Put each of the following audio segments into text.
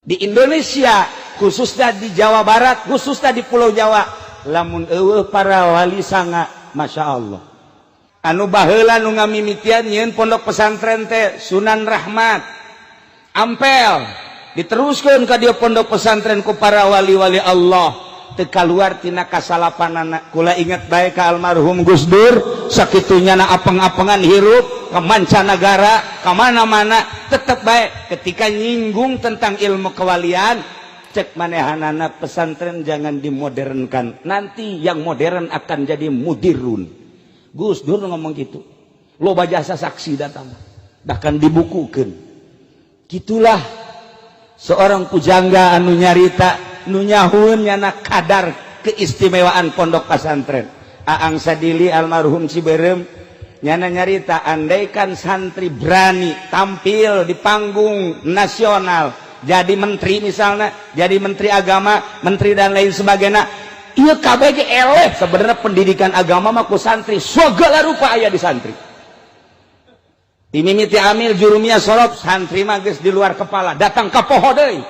Di Indonesia, khususnya di Jawa Barat, khususnya di Pulau Jawa, lamun euweuh para wali sanga, Masya Allah. Anu baheula nu ngamimitian nyieun pondok pesantren teh Sunan Rahmat Ampel, diteruskan ka dia pondok pesantren ku para wali-wali Allah, teu kaluar tina kasalapanana. Kula inget bae ka almarhum Gus Dur, sakitunya na apeng-apengan hirup ke mancanagara, ke mana-mana, tetep bae ketika nyinggung tentang ilmu kewalian, cek manehanana, "Pesantren jangan dimodernkan, nanti yang modern akan jadi mudirun." Gus Dur ngomong gitu, loba jasa saksi datang, bahkan dibukukan. Gitulah seorang pujangga anu nyarita, nu nyahun nyana kadar keistimewaan pondok pesantren. Aang Sadili almarhum Ciberem nyana nyarita, andaikan santri berani tampil di panggung nasional jadi menteri misalnya, jadi menteri agama, menteri dan lain sebagainya, iya KBG eleh. Sebenarnya pendidikan agama mah ku santri segala rupa aya di santri. Timimiti amil, jurumiyah, sorof, santri mah geus di luar kepala, datang ka poho deui.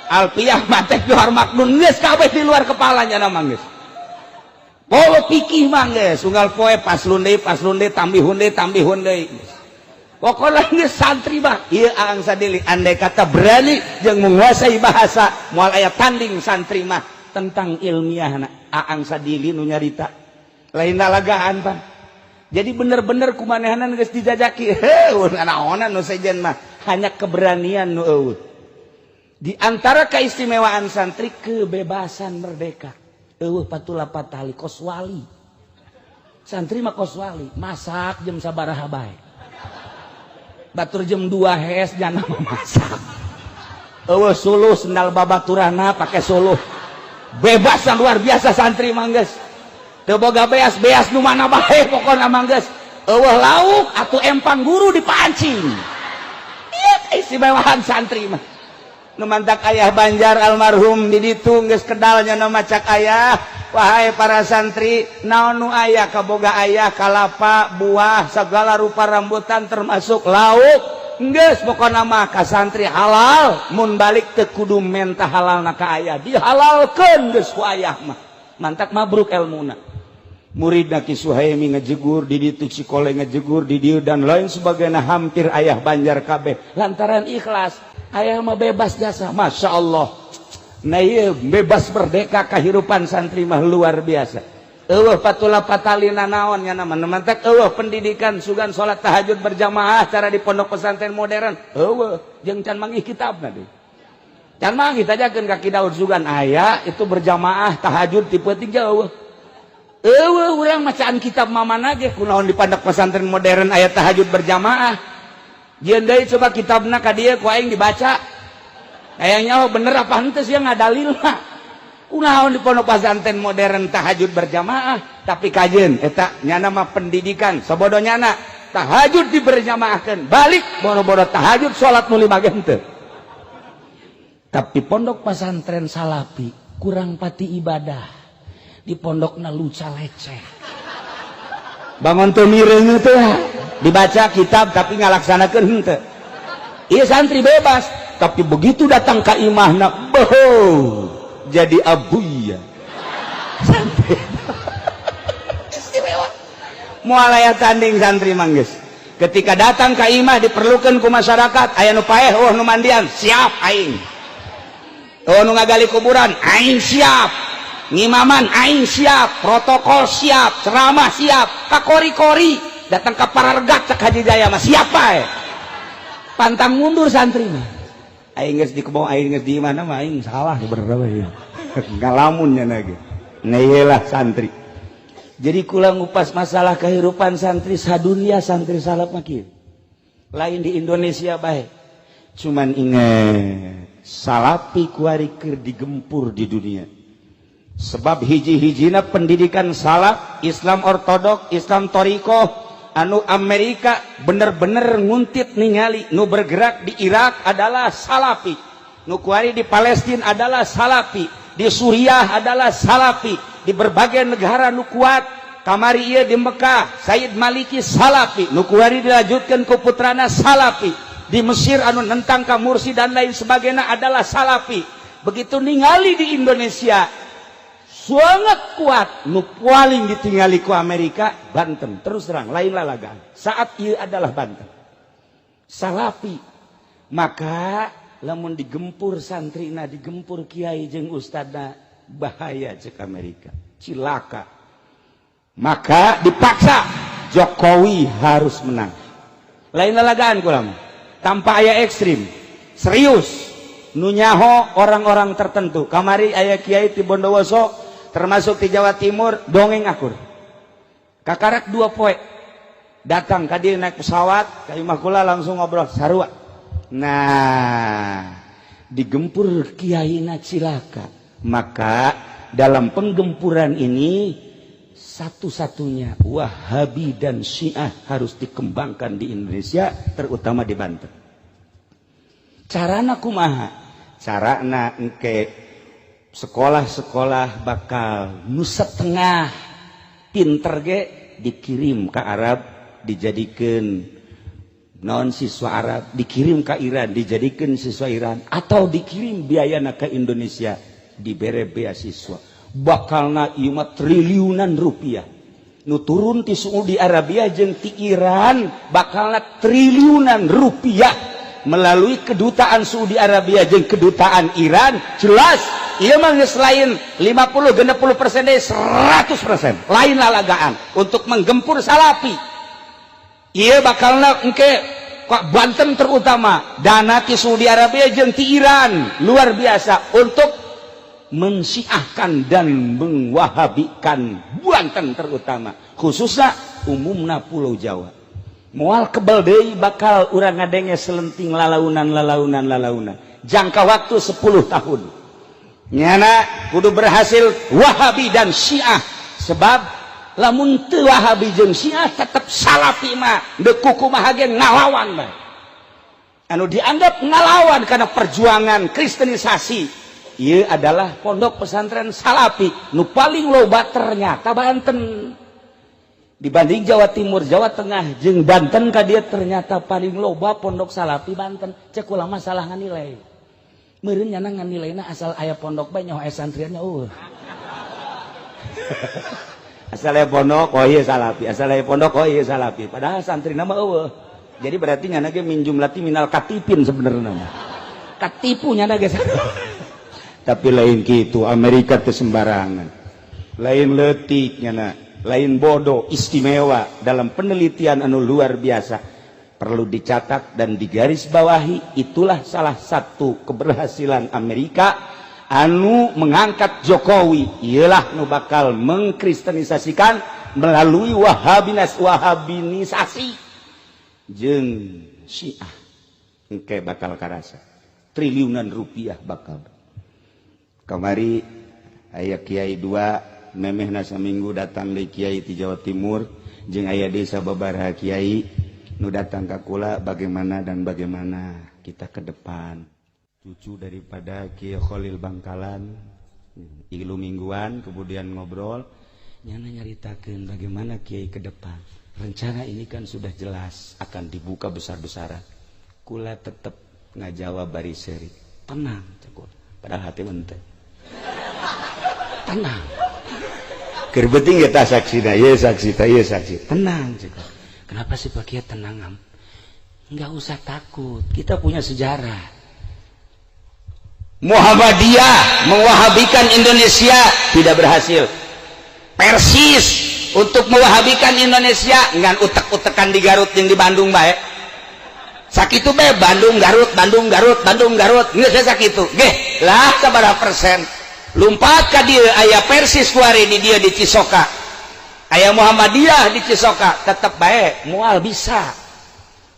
Alfiyah, mantek, johar, maknun, geus kabeh di luar kepalanya nama geus. Polo pikih mah geus unggal poe paslon deui, paslon deui, tambihun deui, tambihun deui. Pokoknya geus santri mah ieu. Aang Sadili andai kata berani jeung menguasai bahasa, moal aya tanding santri mah tentang ilmiah. Aang Sadili nu nyarita, lain lalagaan pan. Jadi bener-bener kumanehanan geus dijajaki, heuh, naonan nu sejen mah, hanya keberanian nu euweuh. Di antara keistimewaan santri, kebebasan, merdeka, euweuh patula patali, kos wali. Santri mah kos wali, masak jam sabaraha bae. Batur jam 2 hes jangan masak, euweuh suluh, sendal babaturana pakai suluh. Bebas yang luar biasa santri mah geus. Teu boga beas, beas nu mana bae pokona mah geus. Euweuh lauk atuh empang guru dipancing. Ieu keistimewaan santri mah. Nu mantak ayah Banjar almarhum di ditu geus kedalnya nu macak ayah, "Wahai para santri, naon nu aya kaboga ayah, kalapa, buah, segala rupa rambutan, termasuk lauk, geus pokona mah ka santri halal. Mun balik teu kudu menta halalna ka ayah, dihalalkeun geus ku ayah mah." Mantak mabruk elmuna. Murid Ki Suhaimi ngejegur di ditu, Cikole ngejegur di dieu, dan lain sebagainya, hampir ayah Banjar kabeh lantaran ikhlas. Ayah mah bebas jasa, Masya Allah. Nah iya, bebas merdeka kehidupan santri mah luar biasa. Euweuh patula patalina naon nya nama mantak euweuh pendidikan sugan salat tahajud berjamaah cara di pondok pesantren modern. Euweuh, jeung can manggih kitabna deui. Can manggih, tajakeun ka Ki Daud, sugan aya itu berjamaah tahajud tipe tiga. Euweuh. Euweuh, urang macaan kitab mamana ge, kunaon di pondok pesantren modern aya tahajud berjamaah. Jieun deui coba kitabna ka dieu ku aing dibaca. Kayaknya oh bener apa henteu sih ngadalil mah. Kunaon di pondok pesantren modern tahajud berjamaah, tapi kajeun eta nyana mah pendidikan sabodo nyana tahajud diberjamaahkeun, balik boro-boro tahajud, salat nu lima ge henteu. Tapi pondok pesantren salafi kurang pati ibadah. Di pondokna luca leceh. Bangun teu mireung teh dibaca kitab tapi ngalaksanakeun henteu. Iya santri bebas, tapi begitu datang ke imahna, boho, jadi abuya. Santri istimewa. Moal aya tanding santri mah geus. Ketika datang ke imah diperlukan ku masyarakat, aya nu paeh, oh nu mandian, siap aing. Oh nu ngagali kuburan, aing siap. Ngimaman aing siap, protokol siap, ceramah siap, kakori-kori, datang ke parargat cek Haji Jaya mah siap bae. Pantang mundur santri mah. Aing geus di kebon, aing geus di mana mah aing salah sebenarnya ya. Ngalamun nya ge. Nah iyalah santri. Jadi kula ngupas masalah kehidupan santri sadunia, santri salaf mah kieu. Lain di Indonesia bae. Cuman ingat, salafi kuari keur digempur di dunia. Sebab hiji-hijina pendidikan salaf, Islam ortodok, Islam toriko, anu Amerika bener-bener nguntit ningali nu bergerak di Irak adalah salafi, nu kuari di Palestina adalah salafi, di Suriah adalah salafi, di berbagai negara nu kuat kamari ieu di Mekah Said Maliki salafi, nu kuari dilanjutkan ku putrana salafi. Di Mesir anu nentang ka Mursi dan lain sebagainya adalah Salafi. Begitu ningali di Indonesia sangat kuat, nu paling ditinggali ku Amerika Banten. Terus terang, lain lalagan saat ieu adalah Banten Salafi. Maka lamun digempur santrina, digempur kiai jeung ustadna, bahaya cek Amerika, cilaka. Maka dipaksa Jokowi harus menang. Lain lalagaan kula mah, tanpa aya ekstrim, serius. Nu nyaho orang-orang tertentu. Kamari aya kiai di Bondowoso, termasuk di Jawa Timur, dongeng akur. Kakarak 2 poe datang ka dieu naik pesawat ka imah kula, langsung ngobrol sarua. Nah, digempur kiaina cilaka. Maka dalam penggempuran ini satu-satunya Wahabi dan Syiah harus dikembangkan di Indonesia, terutama di Banten. Carana kumaha? Carana engke sekolah-sekolah bakal nu setengah pinter ge dikirim ke Arab, dijadikan non siswa Arab, dikirim ke Iran, dijadikan siswa Iran, atau dikirim biaya ke Indonesia, dibere beasiswa. Bakalna ieu mah triliunan rupiah nu turun ti Saudi Arabia jeung ti Iran. Bakalna triliunan rupiah melalui kedutaan Saudi Arabia jeung kedutaan Iran. Jelas ieu mah geus lain 50 60% deui, 100%, lain lalagaan untuk menggempur Salafi. Ieu bakalna engke kok Banten terutama dana ti Saudi Arabia jeung ti Iran luar biasa untuk mensiahkan dan mengwahabikan Banten terutama, khususnya umumna Pulau Jawa. Moal kebel deui bakal urang ngadenge selenting lalaunan, lalaunan, lalaunan. Jangka waktu 10 tahun nyana kudu berhasil Wahabi dan Syiah, sebab lamun teu Wahabi jeung Syiah tetep Salafi mah deuk kumaha ge ngalawan bae. Anu dianggap ngalawan karena perjuangan kristenisasi ieu adalah pondok pesantren Salafi nu paling loba ternyata Banten. Dibanding Jawa Timur, Jawa Tengah jeung Banten ka dieu, ternyata paling loba pondok Salafi Banten. Cek kula masalah nganilai meureun nyana nganilaina asal aya pondok bae, nyaho aya santriannya. Asal aya pondok, oh iya Salafi, asal aya pondok, oh iya Salafi, padahal santri nama euweuh. Jadi berarti nyana ge min jumlati minal katipin, sebenarnya mah katipu nyana ge. Tapi lain gitu, Amerika teh sembarangan, lain letik nyana, lain bodoh, istimewa dalam penelitian anu luar biasa. Perlu dicatat dan digarisbawahi, itulah salah satu keberhasilan Amerika anu mengangkat Jokowi, ialah nu bakal mengkristenisasikan melalui Wahabinas, Wahabinisasi jeung Syiah. Engke bakal karasa triliunan rupiah bakal. Kamari aya kiai dua, memehna saminggu datang di kiai di Jawa Timur jeung aya desa babaraha kiai nu datang ka kula, bagaimana dan bagaimana kita ke depan. Cucu daripada Kiai Khalil Bangkalan ilu mingguan, kemudian ngobrol, nyana nyaritakeun bagaimana kiai ke depan. Rencana ini kan sudah jelas akan dibuka besar-besaran. Kula tetep ngajawab bari seri, "Tenang," cek, padahal hati ente tenang. Keur penting eta saksina, ieu saksi ta, ieu saksi. "Tenang," cek. "Kenapa sih, Pak Kiai, tenang?" Am, nggak usah takut, kita punya sejarah. Muhammadiyah mewahabikan Indonesia tidak berhasil. Persis untuk mewahabikan Indonesia ngan utek-utekan di Garut yang di Bandung baik. Sakitu be, Bandung Garut, Bandung Garut, Bandung Garut, geus sakitu ge lah. Sabaraha persen lumpat ka dieu? Aya Persis kuari di dieu, di Cisoka aya Muhammadiyah, di Cisoka tetep bae moal bisa.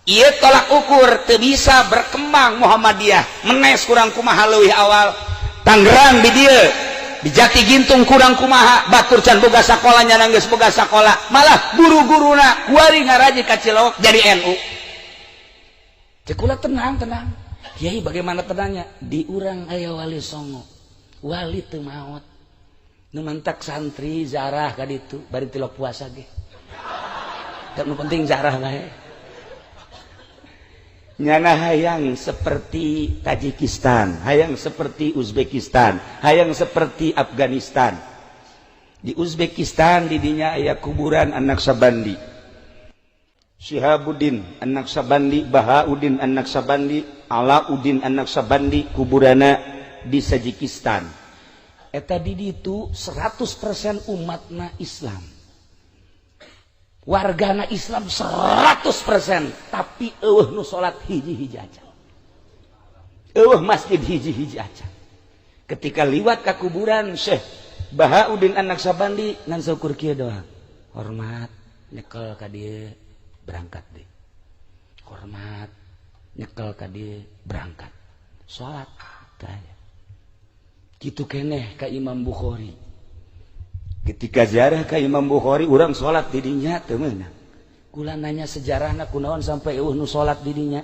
Ieu tolak ukur, teu bisa berkembang Muhammadiyah. Menes kurang kumaha leuwih awal Tangerang di dieu, di Jati Gintung kurang kumaha, batur can boga sakola, nyana geus boga sakola. Malah guru-guruna kuari ngaraji ka Cilawak jadi NU. Cek kula, "Tenang, tenang." "Kiai, bagaimana tenangnya? Di urang aya Wali Songo, wali teu maot. Nu mantak santri zarah ka ditu bari tilok puasa ge. Da nu penting zarah bae." Nyana hayang seperti Tajikistan, hayang seperti Uzbekistan, hayang seperti Afghanistan. Di Uzbekistan didinya aya kuburan An-Naqsabandi, Syihabuddin An-Naqsabandi, Bahauddin An-Naqsabandi, Alauddin An-Naqsabandi, kuburana di Tajikistan. Eta di ditu 100% umatna Islam, wargana Islam 100%, tapi euweuh nu salat hiji-hiji aja, euweuh masjid hiji-hiji aja. Ketika liwat ka kuburan Syekh Bahauddin An-Naqsabandi, ngan saukur kieu doang, hormat, nyekel ka dieu, berangkat deh, hormat, nyekel ka dieu, berangkat salat. Tanya gitu keneh ka Imam Bukhari. Ketika ziarah ka Imam Bukhari, urang salat di dinya teu meunang. Kula nanya sejarahna, kunaon sampai euweuh nu salat di dinya?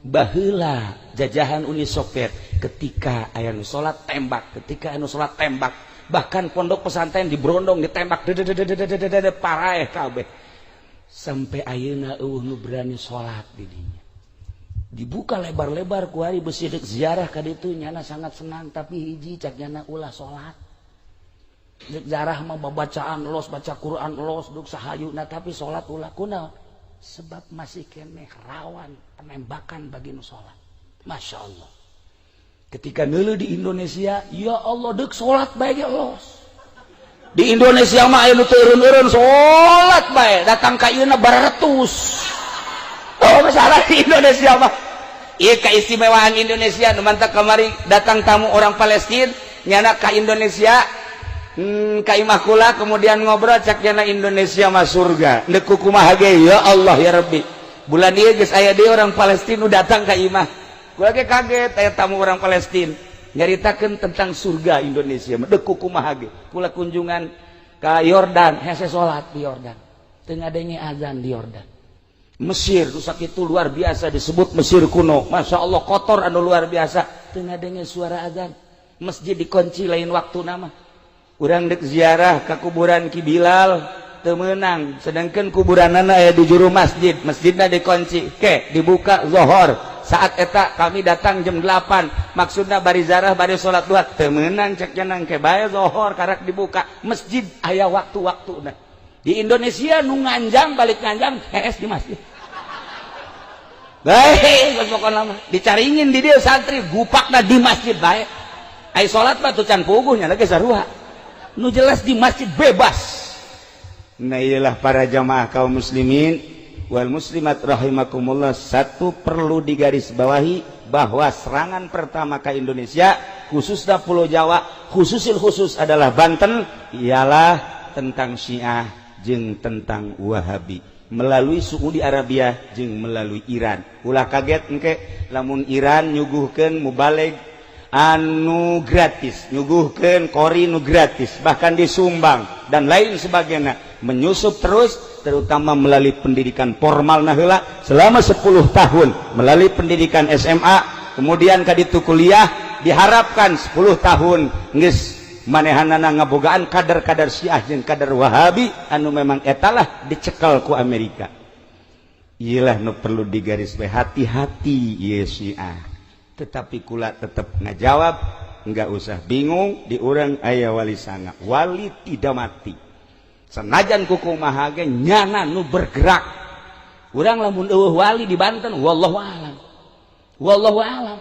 Baheula jajahan Uni Soviet, ketika aya nu salat tembak, ketika anu salat tembak. Bahkan pondok pesantren diberondong, ditembak, paraeh kabeh. Sampai ayeuna euweuh nu berani salat di dinya. Dibuka lebar-lebar kuari besi. Dek ziarah ka ditu, nyana sangat senang, tapi hiji cak nyana, ulah salat. Dek ziarah mah babacaan los, baca Quran los, duk sahayuna, tapi salat ulah. Kunaon? Sebab masih keneh rawan penembakan bagi nu salat. Masya Allah, ketika ngeuleuh di Indonesia, ya Allah, dek salat bae ge los. Di Indonesia mah aya nu teu eureun-eureun salat bae, datang ka ieu baratus. Oh, masalah di Indonesia mah. Iya, keistimewaan Indonesia nu mantak kamari datang tamu orang Palestina, nyana ka Indonesia, ka imah kula, kemudian ngobrol, cak nyana Indonesia mah surga. Deuk kumaha ge, ya Allah ya Rabbi. Bulan ieu geus aya deui orang Palestina nu datang ka imah. Kula ge kaget aya tamu orang Palestina nyaritakeun tentang surga Indonesia. Deuk kumaha ge. Kula kunjungan ka Yordan, hese salat di Yordan. Teu ngadenge azan di Yordan. Mesir rusak itu luar biasa, disebut Mesir kuno. Masya Allah, kotor anu luar biasa. Teu ngadenge suara azan. Masjid dikunci lain waktu nama. Urang dek ziarah ke kuburan Ki Bilal teu meunang, sedangkan kuburanana aya di juru masjid, masjidna dikunci. Ke dibuka zohor. Saat eta kami datang jam 8, maksudna bari ziarah bari salat duha, teu meunang cek nang ke bae zohor karak dibuka. Masjid aya waktu-waktu. Nah, di Indonesia nu nganjang balik nganjang hees di masjid. Baik, pokokna mah dicaringin di dia santri gupakna di masjid bae. Ai salat mah tuh can puguhnya lagi sarua. Nu jelas di masjid bebas. Nah, iyalah para jamaah kaum muslimin wal muslimat rahimakumullah, satu perlu digarisbawahi bahwa serangan pertama ke Indonesia, khususnya Pulau Jawa, khususil khusus adalah Banten, ialah tentang Syiah jeung tentang Wahabi melalui Saudi Arabia jeung melalui Iran. Ulah kaget engke lamun Iran nyuguhkeun mubalig anu gratis, nyuguhkeun qori nu gratis, bahkan disumbang dan lain sebagainya, menyusup terus, terutama melalui pendidikan formal. Nah, heula selama 10 tahun melalui pendidikan SMA, kemudian kaditu kuliah, diharapkan 10 tahun geus manehanana ngabogaan kader-kader Syiah jeung kader Wahabi anu memang etalah dicekal ku Amerika. Iyalah nu perlu digaris hati-hati ieu Syiah. Tetapi kula tetap ngajawab, nggak usah bingung, di urang aya Wali Sanga, wali tidak mati. Senajan kukumaha ge nyana nu bergerak. Urang lamun euweuh wali di Banten, wallahu alam, wallahu alam.